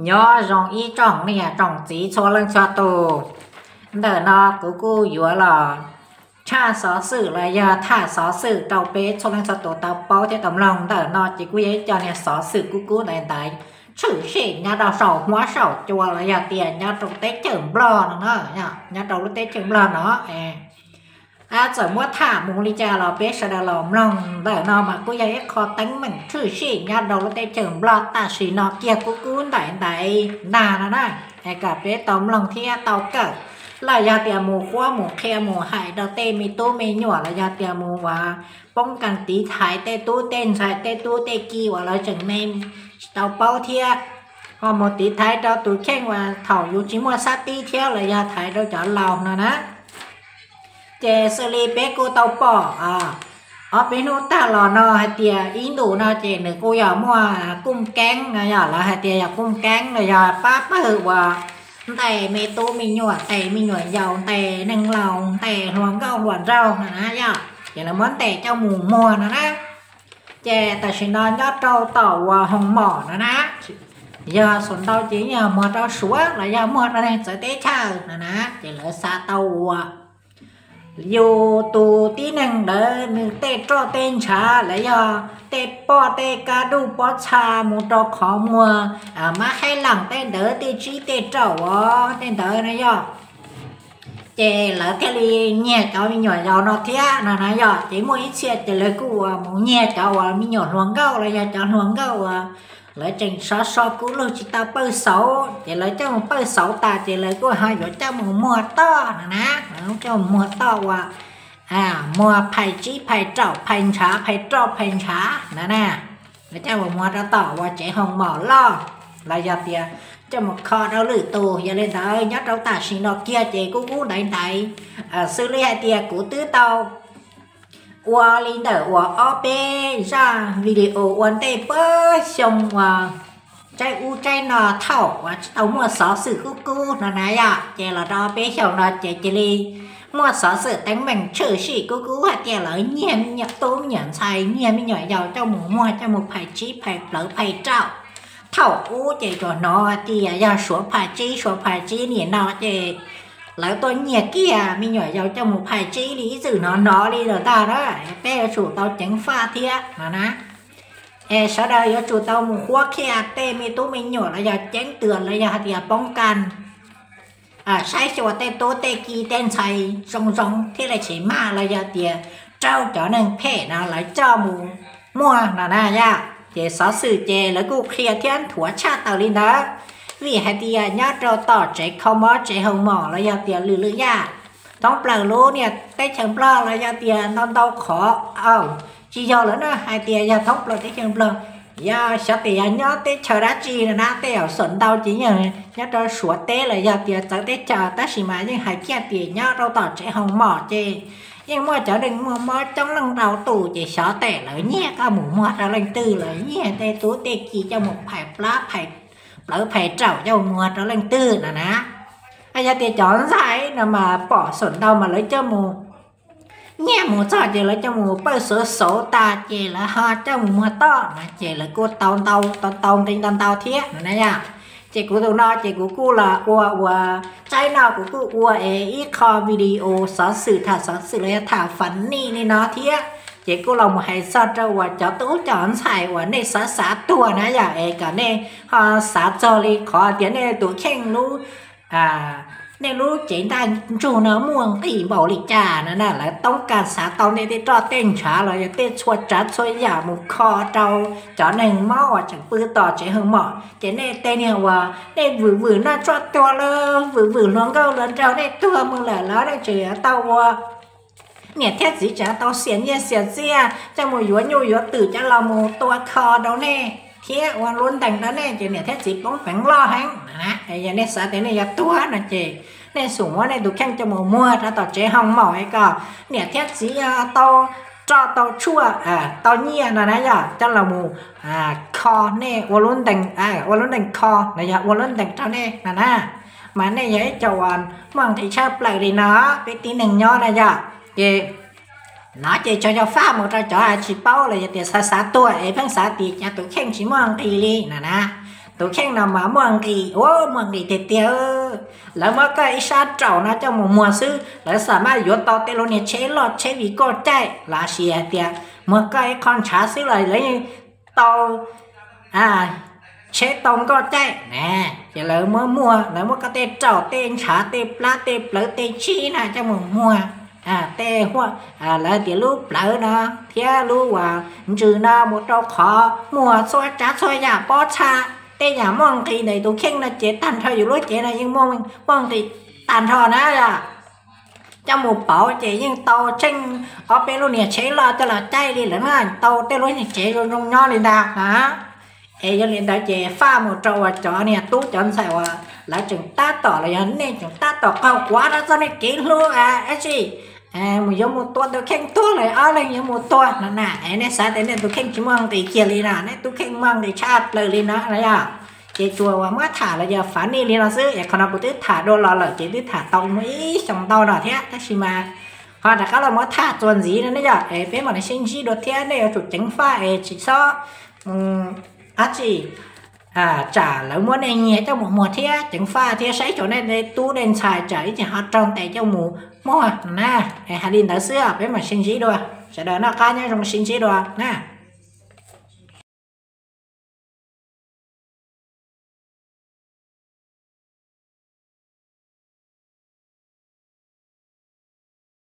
Nyob zoo ib tsoom niam tsoom txiv txhua leej txhua tus. Ntawm no kuv kuj yuav los tshaj xov xwm los yog tham xov xwm rau peb txhua leej txhua tus tau paub thiab tau mloog. Ntawm no ces kuj yog ib co niag xov xwm kub kub ntaiv ntaiv tshwm sim nyob rau saum huab saum cua los yog tias nyob rau teb chaws Nplog no na, nyob rau lub teb chaws Nplog no. Txawm muab tham mus li cas los peb sawv daws los mloog. Ntawm no mas kuj yog ib qho teeb meem tshwm sim nyob rau lub teb chaws Nplog tam sim no kiag kub kub ntaiv ntaiv ntag no na. Kom peb tau mloog thiab tau kawm, los yog tias mus qhuab mus qhia mus hais rau tej me tub me nyuam los yog tias mus ua poob kas tiv thaiv tej tub tej ntxhais tej tub tej ki uas lawv tseem me tsis tau paub thiab, ho mus tiv thaiv rau tus kheej uas thaum yus tsis muaj xab tib thiab los yog thaiv rau cov laus no na. Ces xws li peb kuj tau pom ob peb hnub tag los no hais tias ib ntus no ces nws kuj yog muaj kuj keeb no, yog lawv hais tias yog kuj keeb los yog pab pawg uas ntes me tub me nyuam, ntes me nyuam yaus, ntes neeg laus, ntes hluas nkauj hluas nraug no na yog, ces lawv muab ntes coj mus muag no na. Ces tam sim no nyob rau tom uas Hoo Mom no na, yog xaus ntau ces yog muag rau Suav los yog muag rau neeg txawv teb chaws no na, ces lawv xav tau ua yus tus tib neeg ntawd nws tej roj tej ntshav los yog tej poj tej kab duj pob txha mus rau qhov muag mab haib lam tej ntawd tej tsib tej raum os tej ntawd na yog, ces lawv thiaj li nyiag cov me nyuam yaus no thiab no na yog. Ces muaj ib txhia ces lawv kuj ua mus nyiag cov uas me nyuam hluas nkauj los yog cov hluas nkauj uas lawv tseem sov so kub lug tsis tau pawj xauv, ces lawv coj mus pawj xauv tas ces lawv kuj ho yuav coj mus muag toj no na, coj mus muag toj ua muag phais tsib phais raum phais ntshav phais roj phais ntshav no na. Lawv coj mus muag rau tom uas tsev Hoo Mom loj los yog tias coj mus kho rau lwm tus. Yog li ntawd nyob rau tam sim no kiag ces kub kub ntaiv ntaiv, xws li hais tias kuv twb tau ua li ntawm uas ob peb zaj video ua ntej puag xyoo uas tsaib ub tsaib no thaum uas tsis tau muaj xov xwm kub kub no na yog, ces los rau ob peb xyoos no ces cia li muaj xov xwm teeb meem tshwm sim kub kub hais tias lawv nyiag me nyuam tub me nyuam ntxhais, nyiag me nyuam yaus coj mus muag coj mus phais tsib phais plaub phais raum. Thaum ub ces tsuas hnov hais tias yog Suav phais tsib, Suav phais tsib, nim no ces lawv tuaj nyiag kiag me nyuam yaus coj mus phais tsib li ib txwm hnov hnov li lawm ntag na. Peb yuav tsum tau ceev faj thiab no na. Es sawv daws yuav tsum tau mus qhuab qhia tej me tub me nyuam los yog ceeb twm los yog hais tias poob kas, saib xyuas tej tub tej ki tej ntxhais zoo zoo thiab li tsis mag los yog tias raug cov neeg phem no lawv coj mus muag no na yog. Ces xov xwm ces lawv kuj qhia thiab nthuav tshaj tawm li ntawd, vim hais tias nyob rau tom tsev kho mob tsev Hoo Mom los yog tias lwm lwm yam thoob plaws lub niam teb chaws Nplog los yog tias ntau ntau qhov, tsis yog lawm na, hais tias yog thoob plaws teb chaws Nplog, yog xyov tias yog nyob teb chaws dab tsi no na, tej yam xaus ntau ces yeej nyob rau Suav teb los yog tias txawv teb chaws, tab sis mas yeej hais kiag tias nyob rau tom tsev Hoo Mom ces yeej muaj cov neeg muaj mob coob leej ntau tus, ces xyov tes lawv nyiag koj mus muag rau leej twg, lawv nyiag tej tub tej ki coj mus phais plab phais plawv phais raum coj mus muag rau leej twg no na. Yog tias cov ntxhais no mas pom xaus ntau mas lawv coj mus nyiag mus txog ces lawv coj mus pawj xauv xauv tas ces lawv ho coj mus muag toj no ces lawv kuj tau ntau tau ntau nqi ntau ntau thiab no na yog. Ces kuv tus no ces kuv kuj los ua ua tsaib no kuv kuj ua es ib qho video xov xwm tham xov xwm los yog tham fam nij li no thiab. Ces kuj los mus hais txog rau uas cov tub cov ntxhais uas nej xav xav tuag na yog es kom nej ho xav txog li qhov tias nej tus kheej lub, nej lub cev ntaj ntsug no muaj nqis npaum li cas no na, lawv toob kas xav tau nej tej roj tej ntshav los yog tej txhua tsav txhua yam mus kho rau cov neeg mob uas tseem pw tom tsev Hoo Mom. Ces nej tej niag uas nej vwm vwm noj tshuaj tuag lawm, vwm vwm hluas nkauj hluas nraug nej tuag mus lawm los nej tseem yuav tau ua niam thiab txiv tseem tau xiam nyiaj xiam txiaj coj mus yuav nyuj yuav twm coj los mus tua kho rau nej thiab ua lub ntees rau nej, ces niam thiab txiv poob peev loj heev. Yog nej xav tias nej yuav tuag no ces nej xub muab nej tus kheej coj mus muag rau tom tsev Hoo Mom es kom niam thiab txiv tau roj tau tshuaj tau nyiaj no na yog coj los mus kho nej ua lub ntees, ua lub ntees kho no yog ua lub ntees rau nej no na. Mas nej yog ib co uas muaj nqis tshaj plaws li no, peb tib neeg nyob no yog. Ces no ces tso cov faj mus rau cov tsis paub los yog tias xav xav tuag es pheej xav tias cov tus kheej tsis muaj nqis li no na. Tus kheej no mas muaj nqis, ua muaj nqis tiag tiag. Lawv muab koj ib sab raum no coj mus muag xwb, lawv xam maj yuav tau tej lub niag tsheb loj tsheb vim koj caij los sis hais tias muag koj ib qho ntshav xwb los lawv yeej tau tsheb tau nkoj caij na. Ces lawv muab muag, lawv muab koj tej raum tej ntshav tej plab tej plawv tej tsib na coj mus muag, tej huaj, lawv tias lub plawv no thiab lub uas ntsws no mus rau qhov muag txhua tsav txhua yam pob txha, tej yam muaj nqis ntawm tus kheej no ces tag nrho yus lub cev no yeej muaj nqis tag nrho na yom. Coj mus pauv ces yeej tau tsheej ob peb lub niag tsheb loj coj los caij li lawm na, tau tej lub niag tsev zoo zoo nyob li ntag na. Es yog li ntawd ces faj mus rau uas cov niag tub cov ntxhais uas lawv tseem tab tom los yog nej tseem tab tom qaug quav rau txoj nej kev hlub dab tsi, mus yuav mus tua tus kheej tuag lawm ob leeg yuav mus tuag no na, es nej xav tias nej tus kheej tsis muaj nqis kiag li no, nej tus kheej muaj nqis tshaj plaws li no na yom. Ces tsuas uas muab tham los yog funny li no xwb, es qhov no kuv twb tham dua los lawm ces twb tham tau muaj ib xyoos ntau no thiab, tab sis mas ho rov qab los muab tham txuas ntxiv no ne yom. Es peb mam li sib ntsib dua thiab, nej yuav tsum ceev faj es tsis txhob dab tsi, tsam lawv muab nej nyiag coj mus muag thiab, ceev faj thiab saib xyuas nej tub nej ntxhais tsam ib tsam ho raug ntes coj mus muag na. Es hais li ntawd xwb, peb mam sib ntsib dua, sawv daws noj qab nyob zoo, sib ntsib dua na.